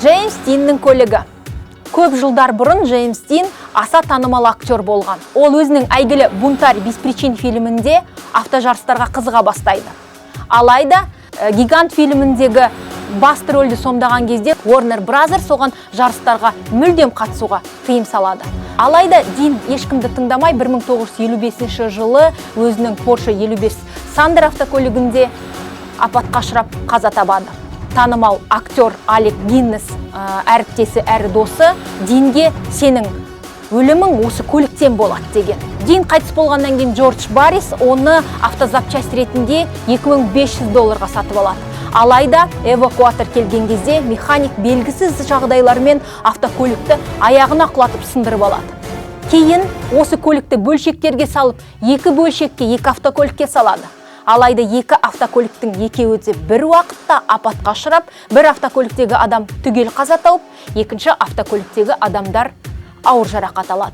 Джеймс Диннің көлігі. Көп жылдар бұрын Джеймс Дин аса танымал актер болған. Ол өзінің әйгілі «Бунтарь без причин» фильмінде автожарыстарға қызыға бастайды. Алайда «Гигант» фильміндегі басты рөлді сомдаған кезде Warner Brothers оған жарыстарға мүлдем қатысуға тыйым салады. Алайда Дин ешкімді тыңдамай, 1955 жылы өзінің Porsche 55 Thunder автокөлігінде апатқа ұшырап, қаза табады. Танымал актер Алек Гиннес, әріптесі әрі досы, Динге «Сенің өлімің осы көліктен болады» деген. Дин қайтыс болғаннан кейін Джордж Баррис оны автозапчасть ретінде 2500 долларға сатып алады. Алайда эвакуатор келген кезде механик белгісіз жағдайлармен автокөлікті аяғына құлатып, сындырып алады. Кейін осы көлікті бөлшектерге салып, екі бөлшекке, екі автокөлікке салады. Алайда екі автокөліктің екеуі де бір уақытта апатқа ұшырап, бір автокөліктегі адам түгел қаза тауып, екінші автокөліктегі адамдар ауыр жарақат алады.